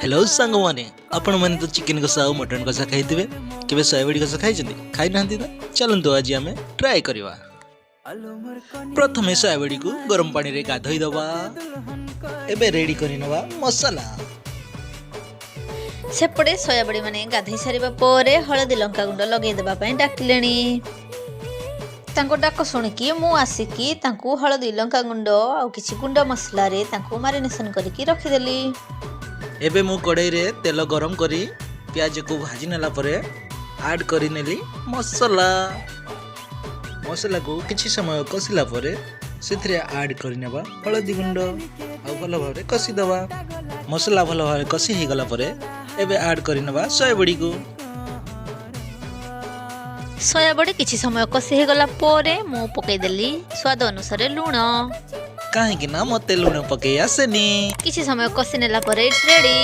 Hello ସାଙ୍ଗମାନେ, ଆପଣମାନେ ତ ଚିକେନ୍ କଷା ଆଉ ମଟନ୍ କଷା ଖାଇଥିବେ। କେବେ ସୋୟାବଡ଼ି କଷା ଖାଇଛନ୍ତି? ଖାଇନାହାନ୍ତି ତ? ଚାଲନ୍ତୁ, ଆଜି ଆମେ ଟ୍ରାଏ କରିବା। ପ୍ରଥମେ ସୋୟାବଡ଼ିକୁ ଗରମ ପାଣିରେ ଗାଧୋଇ ଦେବା। ଏବେ ରେଡ଼ି କରିନେବା ମସଲା। ସେପଟେ ସୋୟାବଡ଼ି ମାନେ ଗାଧେଇ ସାରିବା ପରେ ହଳଦୀ ଲଙ୍କା ଗୁଣ୍ଡ ଲଗେଇ ଦେବା ପାଇଁ ଡାକିଲେଣି। ତାଙ୍କ ଡାକ ଶୁଣିକି ମୁଁ ଆସିକି ତାଙ୍କୁ ହଳଦୀ, ଲଙ୍କା ଗୁଣ୍ଡ ଆଉ କିଛି ଗୁଣ୍ଡ ମସଲାରେ ତାଙ୍କୁ ମାରିନେସନ୍ କରିକି ରଖିଦେଲି। ଏବେ ମୁଁ କଡ଼େଇରେ ତେଲ ଗରମ କରି ପିଆଜକୁ ଭାଜି ନେଲା ପରେ ଆଡ଼୍ କରିନେଲି ମସଲା। ମସଲାକୁ କିଛି ସମୟ କଷିଲା ପରେ ସେଥିରେ ଆଡ଼୍ କରିନେବା ହଳଦୀ ଗୁଣ୍ଡ ଆଉ ଭଲ ଭାବରେ କଷିଦେବା। ମସଲା ଭଲ ଭାବରେ କଷି ହେଇଗଲା ପରେ ଏବେ ଆଡ଼୍ କରିନେବା ସୋୟାବଡ଼ିକୁ। ସୋୟାବଡ଼ି କିଛି ସମୟ କଷି ହେଇଗଲା ପରେ ମୁଁ ପକେଇଦେଲି ସ୍ୱାଦ ଅନୁସାରେ ଲୁଣ। କାହିଁକି ନା ମୋତେ ଲୁଣ ପକେଇ ଆସେନି। କିଛି ସମୟ କଷି ନେଲା ପରେ it's ready.